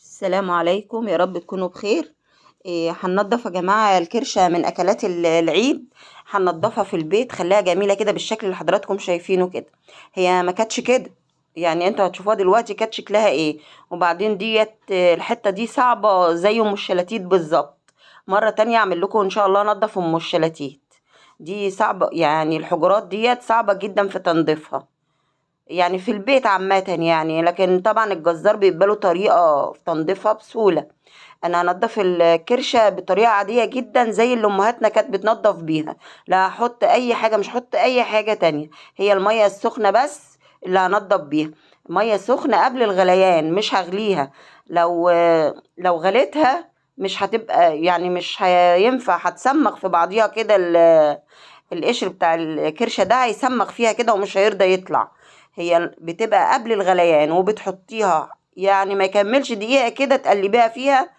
السلام عليكم، يا رب تكونوا بخير. هننضف يا جماعة الكرشة من أكلات العيد، هننضفها في البيت، خليها جميلة كده بالشكل اللي حضراتكم شايفينه كده. هي ما كانتش كده، يعني انتوا هتشوفوها دلوقتي كانت شكلها ايه. وبعدين ديت الحتة دي صعبة زي ام الشلاتيت بالظبط. مرة تانية اعمل لكم ان شاء الله نضف ام الشلاتيت دي، صعبة يعني الحجرات ديت صعبة جدا في تنظيفها يعني في البيت عامة يعني، لكن طبعا الجزار بيبقى له طريقة في تنظيفها بسهولة. انا هنضف الكرشة بطريقة عادية جدا زي اللي امهاتنا كانت بتنضف بيها، لا هحط اي حاجة، مش هحط اي حاجة تانية، هي المية السخنة بس اللي هنضف بيها. مية سخنة قبل الغليان، مش هغليها، لو غليتها مش هتبقى يعني مش هينفع، هتسمخ في بعضيها كده، القشر بتاع الكرشة ده هيسمخ فيها كده ومش هيرضى يطلع. هي بتبقى قبل الغليان وبتحطيها يعني ما يكملش دقيقة كده، تقلبيها فيها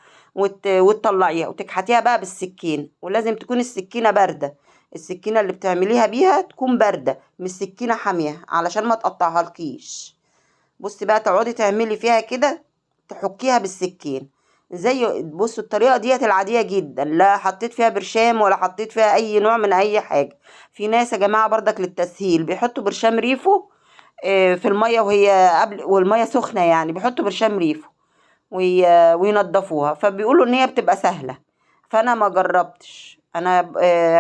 وتطلعيها وتكحتيها بقى بالسكين، ولازم تكون السكينة باردة، السكينة اللي بتعمليها بيها تكون باردة مش سكينة حامية علشان ما تقطعها لكيش. بصي بقى تقعدي تعملي فيها كده، تحكيها بالسكين زي بصوا الطريقة ديت العادية جدا، لا حطيت فيها برشام ولا حطيت فيها أي نوع من أي حاجة. في ناس يا جماعة بردك للتسهيل بيحطوا برشام ريفو، في المية وهي قبل والمية سخنة، يعني بيحطوا برشام ريفو وينضفوها، فبيقولوا إن هي بتبقى سهلة. فأنا ما جربتش، أنا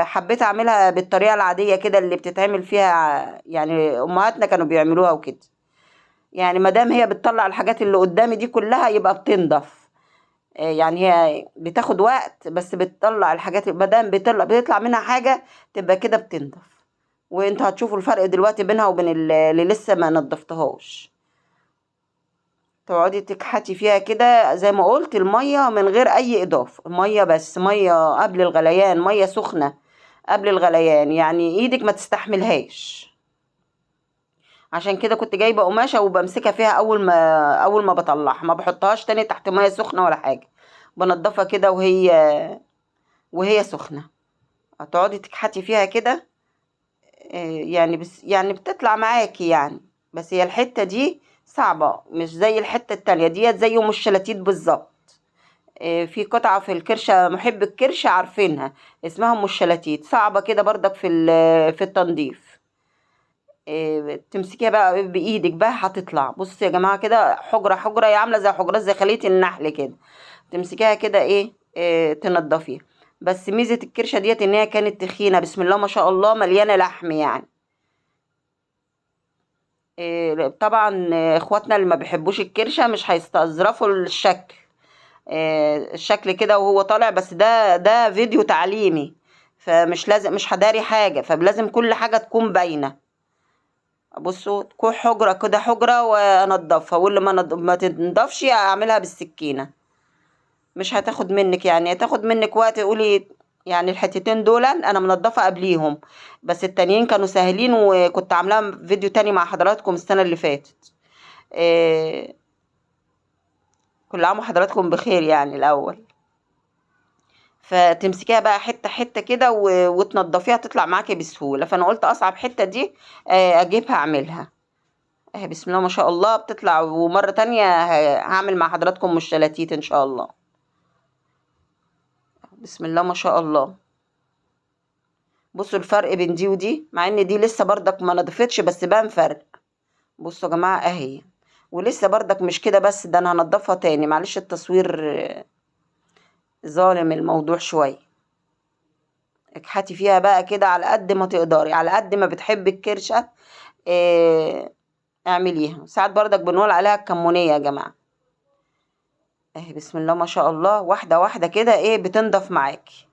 حبيت أعملها بالطريقة العادية كده اللي بتتعمل فيها، يعني أمهاتنا كانوا بيعملوها وكده. يعني ما دام هي بتطلع الحاجات اللي قدامي دي كلها يبقى بتنضف، يعني هي بتاخد وقت بس بتطلع الحاجات، ما دام بيطلع منها حاجة تبقى كده بتنضف. وانتوا هتشوفوا الفرق دلوقتي بينها وبين اللي لسه ما نضفتهاش. تقعدي تكحتي فيها كده زي ما قلت، المية من غير اي اضافة، مية بس، مية قبل الغليان، مية سخنة قبل الغليان، يعني ايدك ما تستحملهاش. عشان كده كنت جايبة قماشة وبمسكها فيها اول ما بطلعها، ما بحطهاش تاني تحت مية سخنة ولا حاجة، بنضفها كده وهي سخنة. هتقعدي تكحتي فيها كده، يعني بس يعني بتطلع معاكي يعني، بس هي الحتة دي صعبة مش زي الحتة التانية ديت، زي ام الشلاتيت بالظبط. في قطعة في الكرشة محب الكرشة عارفينها اسمها ام الشلاتيت، صعبة كده بردك في التنظيف. تمسكيها بقى بإيدك بقى هتطلع. بصوا يا جماعة كده حجرة حجرة، هي عاملة زي حجرات زي خلية النحل كده، تمسكيها كده تنضفيها. بس ميزة الكرشة ديت ان هي كانت تخينة بسم الله ما شاء الله، مليانة لحم يعني. طبعا اخواتنا اللي ما بيحبوش الكرشة مش هيستظرفوا الشكل، الشكل كده وهو طالع، بس ده فيديو تعليمي فمش لازم، مش هداري حاجة، فلازم كل حاجة تكون باينة. بصوا تكون حجرة كده حجرة وانضفها، واللي ما تنضفش اعملها بالسكينة، مش هتاخد منك يعني، هتاخد منك وقت. قولي يعني الحتتين دول انا منضفة قبليهم، بس التانيين كانوا سهلين وكنت عاملاها فيديو تاني مع حضراتكم السنة اللي فاتت. كل عام وحضراتكم بخير يعني الاول. فتمسكيها بقى حتة حتة كده وتنضفيها تطلع معاكي بسهولة. فانا قلت اصعب حتة دي، اجيبها اعملها اهي بسم الله ما شاء الله بتطلع. ومرة تانية هعمل مع حضراتكم الشلاتيت ان شاء الله. بسم الله ما شاء الله. بصوا الفرق بين دي ودي، مع ان دي لسه بردك ما نضفتش بس بان فرق. بصوا يا جماعة اهي، ولسه بردك مش كده بس، ده انا هنضفها تاني، معلش التصوير ظالم الموضوع شوية. اكحتي فيها بقى كده على قد ما تقدري، على قد ما بتحبي الكرشة، اعمليها. ساعات بردك بنقول عليها الكمونية يا جماعة اهي بسم الله ما شاء الله، واحدة واحدة كده بتنضف معاكي.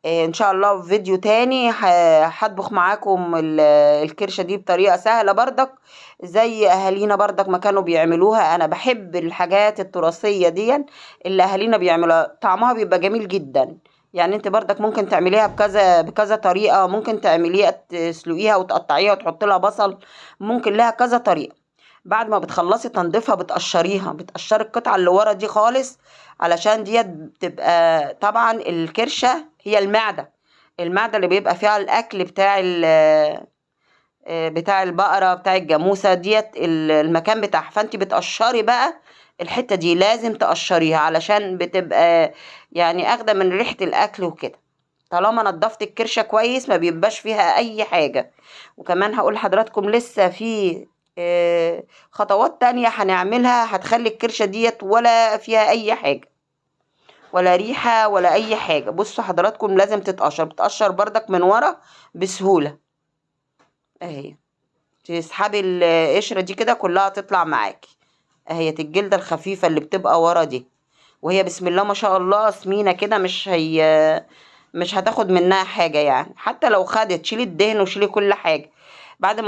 ان شاء الله في فيديو تاني هطبخ معاكم الكرشة دي بطريقة سهلة بردك زي اهالينا بردك ما كانوا بيعملوها. انا بحب الحاجات التراثية دي اللي اهالينا بيعملوها، طعمها بيبقى جميل جدا. يعني انت بردك ممكن تعمليها بكذا طريقة، ممكن تعمليها تسلقيها وتقطعيها وتحط لها بصل، ممكن لها كذا طريقة. بعد ما بتخلصي تنظيفها بتقشريها، بتقشري القطعة اللي ورا دي خالص، علشان ديت بتبقى طبعا الكرشة هي المعدة، المعدة اللي بيبقى فيها الأكل بتاع البقرة بتاع الجاموسة ديت المكان بتاعها. فانت بتقشري بقى الحتة دي لازم تقشريها علشان بتبقى يعني اخده من ريحة الاكل وكده. طالما نضفت الكرشة كويس ما بيبقاش فيها اي حاجة. وكمان هقول لحضراتكم لسه في خطوات تانية هنعملها هتخلي الكرشة ديت ولا فيها اي حاجة، ولا ريحة ولا اي حاجة. بصوا حضراتكم لازم تتقشر، بتقشر بردك من ورا بسهولة اهي. تسحبي القشرة دي كده كلها تطلع معاكي اهي، الجلدة الخفيفة اللي بتبقى ورا دي، وهي بسم الله ما شاء الله سمينة كده، مش هتاخد منها حاجة يعني. حتى لو خدت شيلي الدهن وشيلي كل حاجة. بعد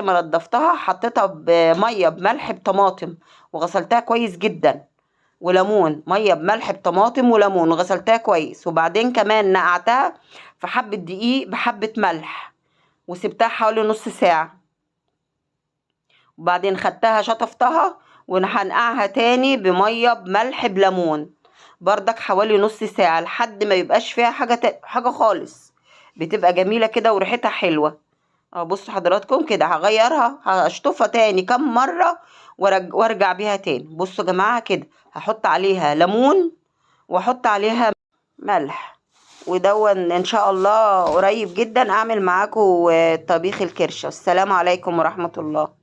ما نضفتها حطيتها بمية بملح بطماطم وغسلتها كويس جدا، وليمون، مية بملح بطماطم وليمون، وغسلتها كويس. وبعدين كمان نقعتها في حبة دقيق بحبة ملح وسبتها حوالي نص ساعة. وبعدين خدتها شطفتها وهنقعها تاني بمية بملح بليمون بردك حوالي نص ساعة لحد ما يبقاش فيها حاجة خالص، بتبقى جميلة كده وريحتها حلوة. بصوا حضراتكم كده هغيرها، هشطفها تاني كم مرة وارجع بيها تاني. بصوا يا جماعة كده هحط عليها ليمون واحط عليها ملح، ودون ان شاء الله قريب جدا اعمل معاكم طبيخ الكرشة. السلام عليكم ورحمة الله.